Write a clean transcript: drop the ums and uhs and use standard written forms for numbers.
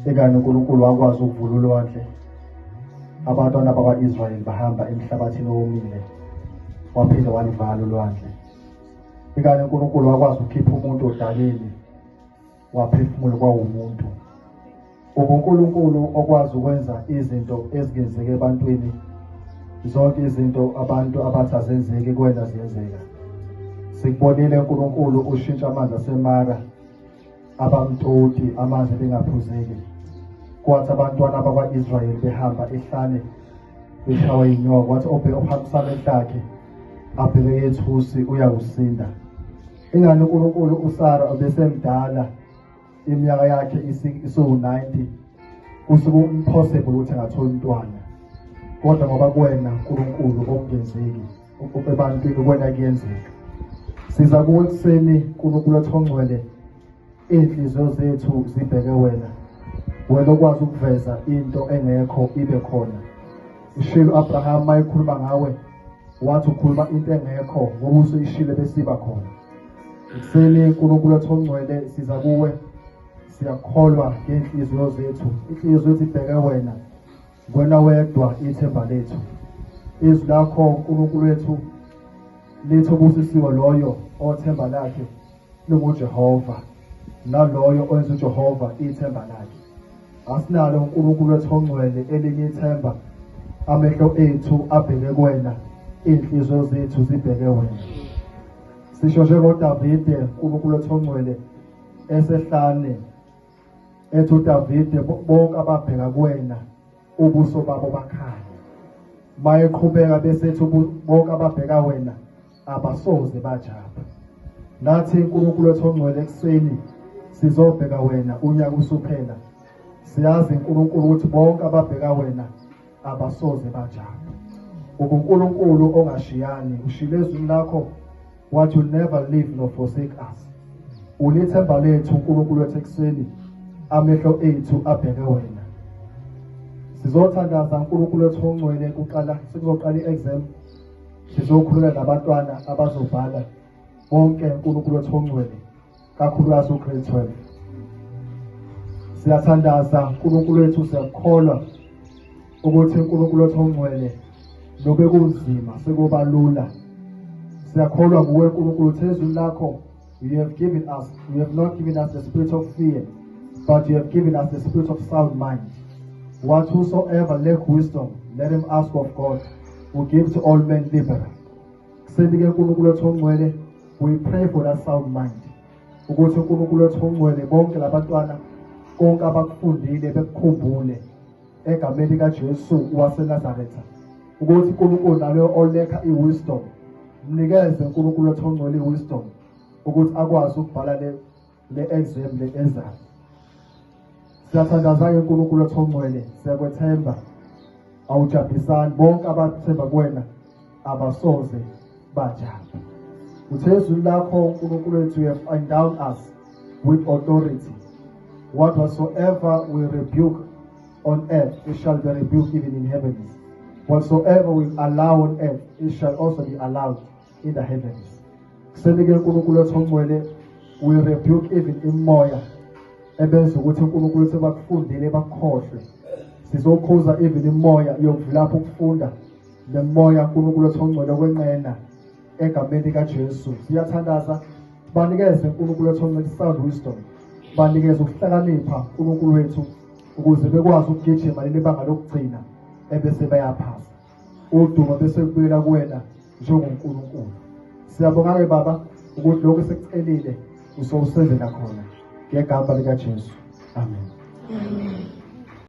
Ekani uNkulunkulu wakwazi ukuvula ulwandle, abantwana bakwa-Israyeli bahamba emhlabathini owomile, waphinde walivala ulwandle. Ikani uNkulunkulu wakwazi ukukhipha umuntu odakeni, waphefumula kwawumuntu. UnguNkulunkulu okwazi ukwenza izinto ezingenzeki ebantwini, zonke izinto abantu abathi azenzeki kuwena ziyenzeka. Sikubonile uNkulunkulu ushintsha amanzi aseMara abamtoti, amanzi bengaphuzeki. Kwathi abantwana bakwa-Israyeli behamba ehlane beshawa yinyoka, kwathi obhe ohambisa amehlo akhe abheke ethusi uyakusinda. Ingani uNkulunkulu uSara ubesemdala, iminyaka yakhe isiwu-90, kusuke impossible ukuthi angathola umntwana, kodwa ngoba kuwena uNkulunkulu okungenzeki ebantwini kuwena kuyenzeka. Siza kuwe ekuseni uNkulunkulu ongcwele, iy'nhliziyo zethu zibheke wena, wena okwazi ukuveza into engekho ibe khona. Ushilo Abraham mayekhuluma ngawe wathi ukhuluma into engekho ngoba usuyishilo besiba khona. Ekuseni uNkulunkulu ongcwele siza kuwe, siyakholwa ngey'nhliziyo zethu, inhliziyo zethu ibheke wena, wena wedwa ithemba lethu. Izwi lakho uNkulunkulu wethu lithi ubusisiwe loyo othemba lakhe linguJehova, naloyo owenza uJehova ithemba lakhe. Asinalo uNkulunkulu wethu ongcwele elinye ithemba, amehlo ethu abheke kuwena, iy'nhliziyo zethu zibheke wena. Sisho njengoDavide uNkulunkulu wethu ongcwele esehlane, ethi uDavide bonke ababheka kuwena ubuso babo bakhanya. Mayeqhubeka bese ethi bonke ababheka wena abasoze bajabha. Nathi uNkulunkulu wethu ongcwele ekuseni sizobheka wena unyaka usuphela. Siyazi uNkulunkulu ukuthi bonke ababheka wena abasoze bajabha. UnguNkulunkulu ongashiyani, ushilo ezwini lakho wathi you never leave nor forsake us. Ulithemba lethu uNkulunkulu wethu ekuseni, amehlo ethu abheke wena. Sizothandaza uNkulunkulu wethu ongcwele kuqala, sekuzoqala i-exam, sizokhuleka nabantwana abazobhala bonke uNkulunkulu wethu ongcwele, kakhulukazi ugrade 12. Siyathandaza uNkulunkulu wethu, siyakholwa ukuthi uNkulunkulu wethu ongcwele nobe kunzima sekuba lula. Siyakholwa nguwe uNkulunkulu, uthe ezwini lakho you have given us, you have not given us the spirit of fear, but you have given us the spirit of sound mind. What whosoever lack wisdom, let him ask of God, who gives to all men liberally. Kuseni-ke uNkulunkulu wethu ongcwele, we pray for that sound mind. Ukuthi uNkulunkulu wethu ongcwele bonke labantwana konke abakufundile bekukhumbule egameni likaJesu waseNazaretha. Ukuthi uNkulunkulu naloyo olekha i-wisdom, mnikeze uNkulunkulu wethu ongcwele i-wisdom ukuthi akwazi ukubhala le exam le ezayo. Siyathandaza-ke uNkulunkulu wethu ongcwele, siyakwethemba, awujabhisani, bonke abathemba kuwena abasoze bajabha. Uthe ezwini lakho uNkulunkulu wethu, you have endowed us with authority. What whatsoever we rebuke on earth, it shall be rebuked even in heavens. Whatsoever we allow on earth, it shall also be allowed in the heavens. Kuseni-ke uNkulunkulu wethu ongcwele, we rebuke even imoya ebenza ukuthi uNkulunkulu wethu bakufundile bakukhohlwe. Sizokhuza even imoya yokuvilapha ukufunda, nemoya uNkulunkulu wethu ongcwele kwenqena egameni likaJesu. Siyathandaza, banikeze uNkulunkulu wethu ongcwele sound wisdom, banikeze ukuhlakanipha uNkulunkulu wethu ukuze bekwazi ukugijima leli banga lokugcina ebese bayaphasa. Udumo bese kubuyela kuwena njengoNkulunkulu. Siyabonga-ke Baba ukuthi lokhu esikucelile usowusenzela khona ngegama likaJesu. Amen. Amen.